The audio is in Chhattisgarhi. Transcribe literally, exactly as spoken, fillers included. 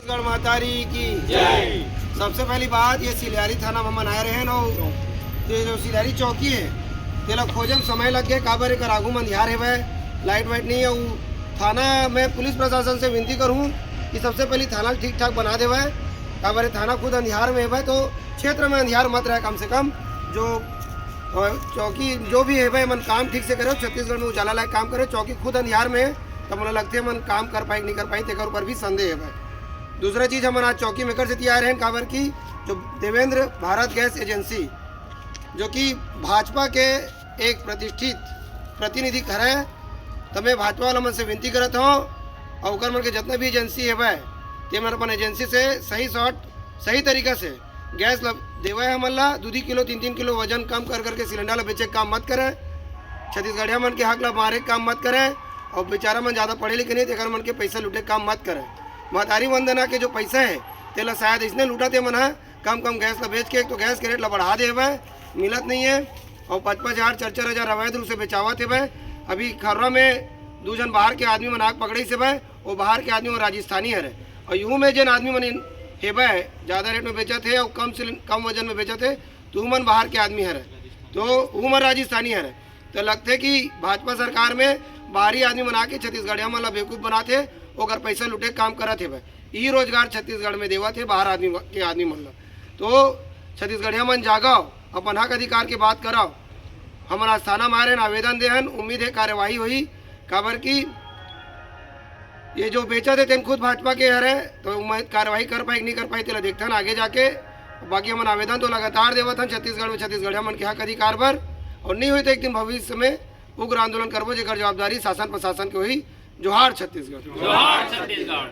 छत्तीसगढ़ महतारी की जय। सबसे पहली बात, ये सिलियारी थाना में हमन आए रहे न, ये जो सिलियारी चौकी है, तेला खोजे में समय लग गया, काबर एकर आगू में अंधियार है भाई, लाइट वाइट नहीं है। वो थाना, मैं पुलिस प्रशासन से विनती करूँ कि सबसे पहली थाना ठीक ठाक बना दे भाई, काबर ये थाना खुद अंधियार में है भाई, तो क्षेत्र में अंधियार मत रहे कम से कम। जो अ, चौकी जो भी है भाई, मन काम ठीक से करे, छत्तीसगढ़ में उजाला लायक काम करे, चौकी खुद अंधियार में है, तो मोला लगते मन काम कर पाए कि नहीं कर पाए, तेकर ऊपर भी संदेह है भाई। दूसरा चीज, हमन आज चौकी में कर से तैयार हैं, काबर कि जो देवेंद्र भारत गैस एजेंसी, जो कि भाजपा के एक प्रतिष्ठित प्रतिनिधि हरे, तो मैं भाजपा वाला मन से विनती करत हूँ, और ओकर मन के जितना भी एजेंसी है भाई, ते मन अपन एजेंसी से सही शॉर्ट, सही तरीका से गैस ल देवे हमन ला। दू दू किलो, तीन तीन किलो वजन कम कर करके सिलेंडर ला बेचे के काम मत करे। छत्तीसगढ़िया मन के हक ला मारे के काम मत करे, और बेचारा मन ज्यादा पढ़े लिखे नहीं, तेकर मन के पैसा लूटे के काम मत करे। महतारी वंदना के जो पैसा है, तेला शायद इसने लूटा ते मन ह, कम कम गैस ला बेच के, एक तो गैस के रेट ला बढ़ा दे हवय, मिलत नहीं है, और पाँच पाँच हजार, चार चार हजार अवैध रूप से बेचावत हवय। अभी खर्रा में दू झन बाहर के आदमी मन आग पकड़े से भाई, वो बाहर के आदमी वो राजस्थानी हरे, और यहू में जेन आदमी मन हेबे ज्यादा रेट में बेचत हे और कम से कम वजन में बेचत हे, तो उमन बाहर के आदमी हरे, तो उमन राजस्थानी हरे। तो लगथे कि भाजपा सरकार में बाहरी आदमी मन आके छत्तीसगढ़िया मन ला बेवकूफ बनाथे, ओकर पैसा लूटे के काम करत हे भाई। ई रोजगार छत्तीसगढ़ में देवत हे बाहर आदमी के आदमी मन ला। तो छत्तीसगढ़िया मन जागव, अपन हक अधिकार के बात करव। हमन आज थाना में आए हन, आवेदन दे हन, उम्मीद है कार्यवाही होही, काबर कि ये जो बेचत हे तेन खुद भाजपा के हरे, तो मैं कार्यवाही कर पाए कि नहीं कर पाए, तेला देखथन आगे जाके। बाकी हमन आवेदन तो लगातार देवत हन छत्तीसगढ़ में छत्तीसगढ़िया मन के हक अधिकार बर, और नहीं होई तो एक दिन भविष्य में उग्र आंदोलन करबो, जेकर जवाबदारी शासन प्रशासन के होही। जोहार छत्तीसगढ़। जोहार छत्तीसगढ़।